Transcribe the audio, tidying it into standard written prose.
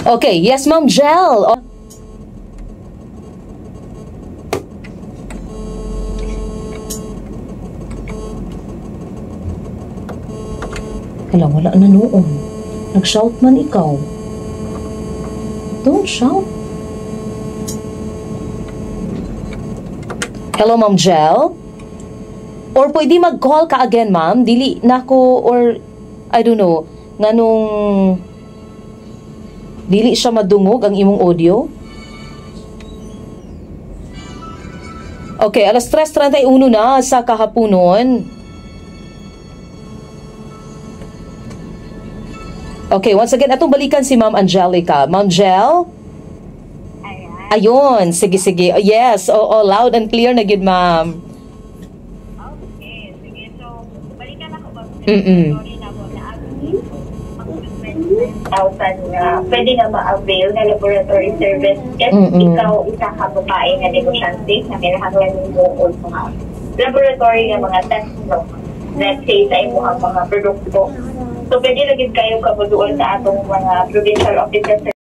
Okay, yes, Ma'am Jel. Oh. Hala, wala na noon. Nag-shout man ikaw. Don't shout. Hello, Ma'am Jel? Or pwede mag-call ka again, ma'am? Dili na ko, or I don't know, nganong dili siya madungog ang imong audio? Okay, alas 3:31 na sa kahaponon. Okay, once again, atong balikan si Ma'am Angelica. Ma'am Jel? Ayan. Ayun, sige, sige. Oh, yes, oo, loud and clear na gid, ma'am. Okay, sige. So, balikan ako ba? Sorry na po na 25,000 nga pwede nga ma-avail na laboratory service if ikaw isa ka babae nga negosyante na kinahanglan nimo og mga laboratory nga mga test, no? Let's say sa imong mga produkto. So pwede na gid kayo kabuduol sa atong mga provincial offices.